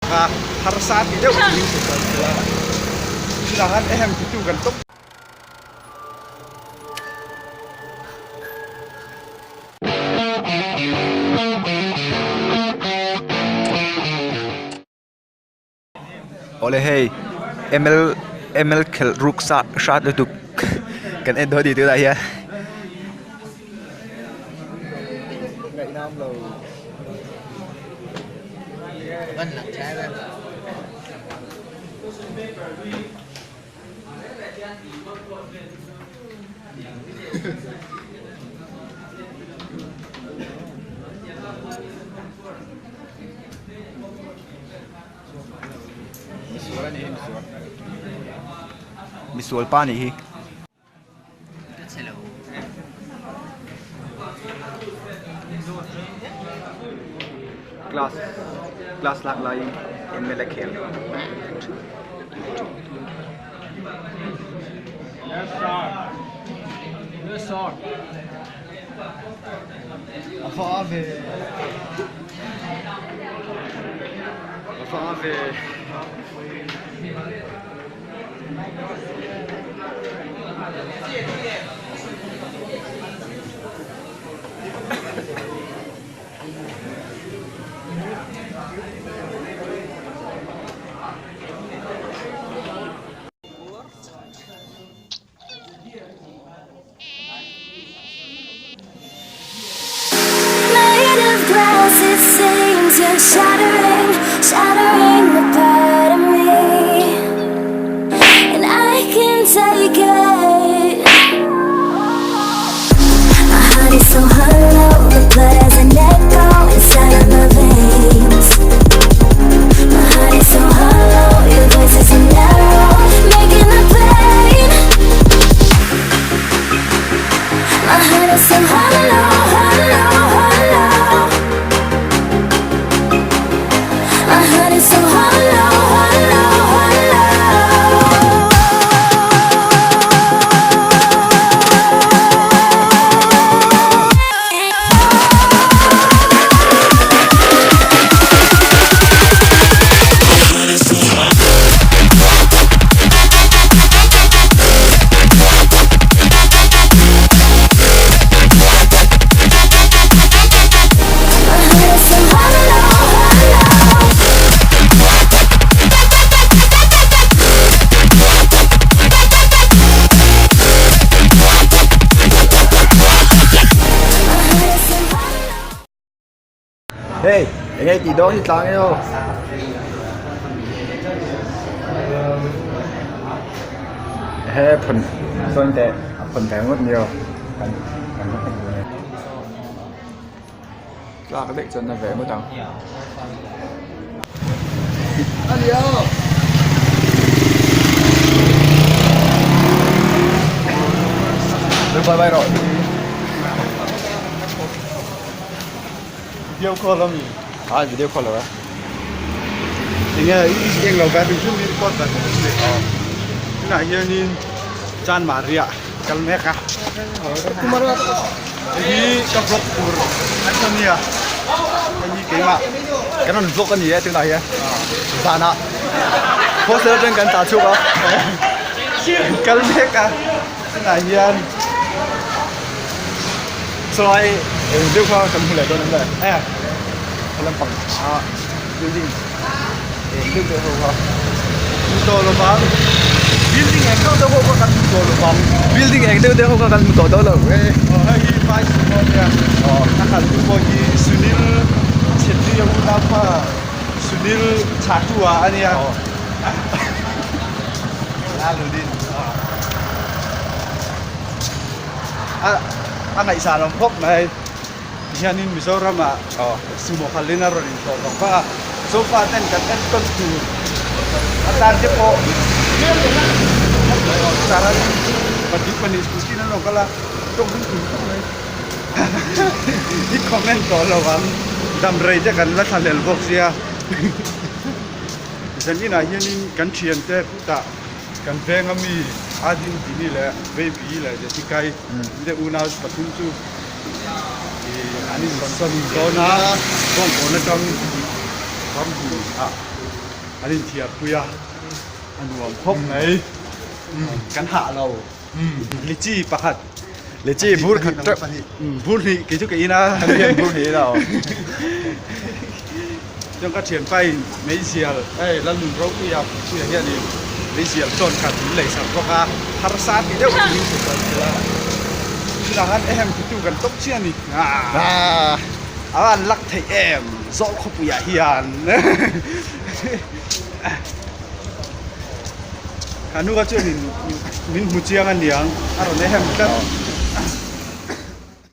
Kha harsa ti deuh tiin ka kal tel a, tunah khan ehem titu kan tawp. Awle hei ml ml khelh ruk sa hrat lutuk kan en dawn a ni tunah hian. Misual pa nih hi. Class class lak laiin ml a khel. Made of glass, it seems you're shattering, shattering the part of me. And I can take it. My heart is so hollow, the blood has an echo inside of my veins. My heart is so hollow, your voice is an arrow, making the pain. My heart is so hollow, hollow, hollow. My heart is so hollow, hollow, hollow. My heart is so hollow, hollow. My heart is so hollow. Hey, eng nge tih dawn hi tlang emaw? He phun sawn teh a phun ve ngawt ni aw kan kan va hmu e. Tlak daih chuan a ve ngawt ang. Bye bye rawh. Video call ami. Ah video call lo e. Enge i eng lo ve hrim hrim i record ve hrim hrim leh. Tunah hianin Chanmari ah kal mek a. Hei hi ka vlog tur a nia. Hei hi keimah kan rawn vlog a ni e tunah hian zanah hostel atang kan tah chhuak a. Kal mek a tunah hian. Saw lai eng deuh kha kan hmu leh dawn em le he lampang ah building eng deuh deuh ho kha hmu tawh lo vang building eng deuh deuh ho kha kan hmu tawh lo vang building eng deuh deuh ho kha kan hmu tawh dawn lo e aw hei hi vai sumo nia a khaltu pawh hi Sunil Chhetri a unaupa Sunil Chhatua a nia a a ngaihsan awm khawp mai tihianin Mizoram ah sumo khalin a rawn inhlawh vang vang a sofa ten kan enkawl tur atan te pawh pahnih pahnih scooty in an lo kal a tawng ding tum khawp mai i comment tawh lo ang dam rei te kan la thlahlel bawk sia zaninah hianin kan thiante kutah. Kan veng ami Adin tih ni leh Baby leh Jessica-i te unau pathum chu an insawn dawn a, Bawngkawn atang Ramhmun ah. An inthiar pui a, a nuam khawp mai. Kan hah lo. Lichi pakhat. Lichi bur khat teuh. Bur hnih kei chu ka in a. Kan hian bur hnih in a aw. Chuan ka thianpa in meizial hei Lalnun Ropuia Puia hianin meizial chawn khat min lei sak bawk a, harsa ti deuh tiin ka sawi tel a. Tunah khan ehem titu kan tawp chiah a ni. A van lak theih em Zawl khawpuiah hian. Ka nu kha chuan in min hmu chiang a niang a rawn ehem tlat.